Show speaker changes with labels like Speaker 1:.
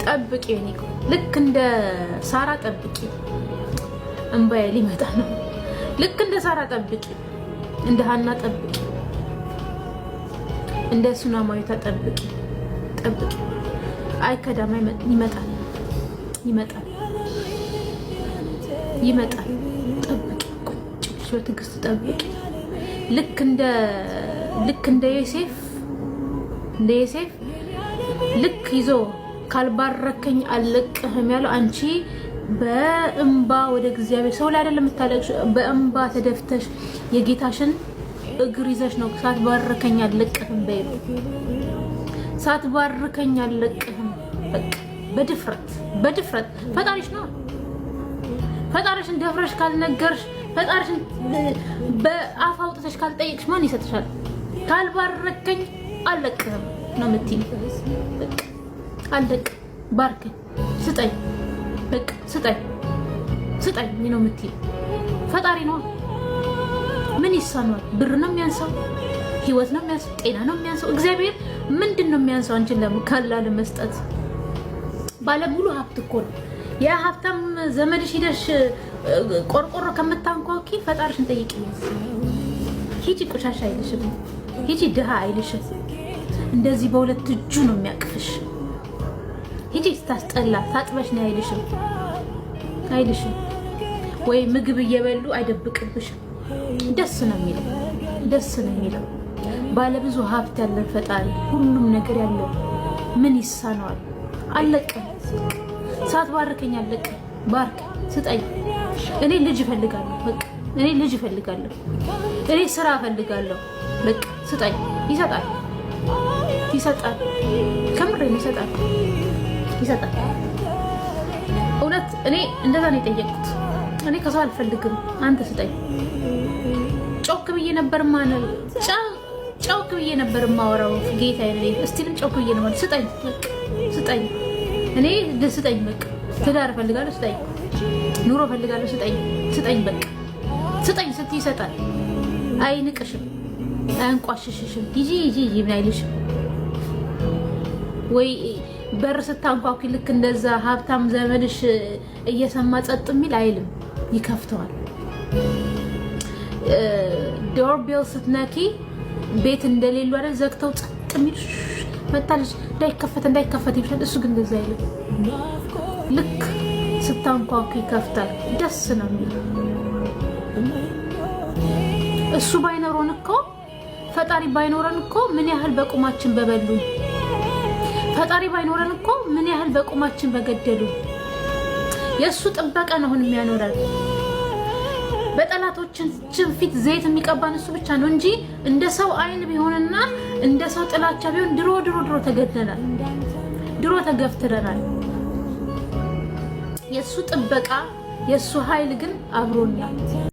Speaker 1: ጠብቂ፣ ልክ እንደ ሳራ ጠብቂ። እንባዬ ሊመጣ ነው። ልክ እንደ ሳራ ጠብቂ፣ እንደ ሀና ጠብቂ፣ እንደ ሱናማዊቷ ጠብቂ፣ ጠብቂ። አይከዳም፣ ይመጣል፣ ይመጣል፣ ይመጣል። ጠብቂ፣ ቁጭ ብለሽ በትዕግስት ጠብቂ። ልክ እንደ ዮሴፍ፣ እንደ ዮሴፍ ልክ ይዞ ካልባረከኝ አልለቅህም ያለው፣ አንቺ በእንባ ወደ እግዚአብሔር፣ ሰው ላይ አይደለም የምታለቅሽው፣ በእንባ ተደፍተሽ የጌታሽን እግር ይዘሽ ነው። ሳትባርከኝ አልለቅህም በይው። ሳትባርከኝ አልለቅህም። በቃ በድፍረት፣ በድፍረት ፈጣሪሽ ነው። ፈጣሪሽን ደፍረሽ ካልነገርሽ፣ ፈጣሪሽን በአፍ አውጥተሽ ካልጠየቅሽ ማን ይሰጥሻል? ካልባረከኝ አልለቅህም ነው የምትይው። በቃ አልለቅም፣ ባርከኝ፣ ስጠኝ፣ በቃ ስጠኝ፣ ስጠኝ ነው የምትይው። ፈጣሪ ነው። ምን ይሳነዋል? ብር ነው የሚያንሰው? ህይወት ነው የሚያንሰው? ጤና ነው የሚያንሰው? እግዚአብሔር ምንድን ነው የሚያንሰው? አንቺን ካላ ለመስጠት ባለሙሉ ሀብት እኮ ነው። ያ ሀብታም ዘመድሽ ሂደሽ ቆርቆሮ ከምታንኳኪ ፈጣሪሽን ጠይቂ። ሂጂ፣ ቆሻሻ አይልሽም። ሂጂ፣ ድሃ አይልሽም። እንደዚህ በሁለት እጁ ነው የሚያቅፍሽ። ሂጂ፣ ስታስጠላ ታጥበሽ ነው አይልሽም፣ አይልሽም። ወይ ምግብ እየበሉ አይደብቅብሽም። ደስ ነው የሚለው፣ ደስ ነው የሚለው። ባለብዙ ሀብት ያለን ፈጣሪ፣ ሁሉም ነገር ያለው ምን ይሳነዋል? አለቅም፣ ሳትባርከኝ አለቅም። ባርክ፣ ስጠኝ። እኔ ልጅ እፈልጋለሁ። በቃ እኔ ልጅ እፈልጋለሁ። እኔ ስራ እፈልጋለሁ። በቃ ስጠኝ። ይሰጣል፣ ይሰጣል። ከምሬ ይሰጣል፣ ይሰጣል። እውነት እኔ እንደዛ ነው የጠየቅኩት። እኔ ከሰው አልፈልግም፣ አንተ ስጠኝ። ጮክ ብዬ ነበር ማነ ጮክ ብዬ ነበር የማወራው። ጌታ፣ እስቲልም ጮክ ብዬ ነው። ስጠኝ፣ በቃ ስጠኝ። እኔ ስጠኝ፣ በቃ ትዳር እፈልጋለሁ፣ ስጠኝ። ኑሮ እፈልጋለሁ፣ ስጠኝ፣ ስጠኝ፣ በቃ ስጠኝ ስትይ ይሰጣል። አይንቅሽም፣ አያንቋሽሽሽም። ሂጂ፣ ሂጂ፣ ሂጂ ምን አይልሽም። ወይ በር ስታንኳኩ ልክ እንደዛ ሀብታም ዘመድሽ እየሰማ ጸጥ የሚል አይልም፣ ይከፍተዋል። Doorbell ስትነኪ ቤት እንደሌሉ አይደል ዘግተው ጸጥ የሚል፣ መታለች እንዳይከፈት፣ እንዳይከፈት ይሉሻል። እሱ ግን እንደዛ አይልም። ልክ ስታንኳኩ ይከፍታል። ደስ ነው የሚለው። እሱ ባይኖረን እኮ፣ ፈጣሪ ባይኖረን እኮ ምን ያህል በቁማችን በበሉን። ፈጣሪ ባይኖረን እኮ ምን ያህል በቁማችን በገደሉ። የእሱ ጥበቃ ነው አሁን የሚያኖረን። በጠላቶችን ፊት ዘይት የሚቀባን እሱ ብቻ ነው እንጂ እንደ ሰው አይን ቢሆንና እንደ ሰው ጥላቻ ቢሆን ድሮ ድሮ ድሮ ተገድለናል፣ ድሮ ተገፍትረናል። የእሱ ጥበቃ፣ የእሱ ኃይል ግን አብሮናል።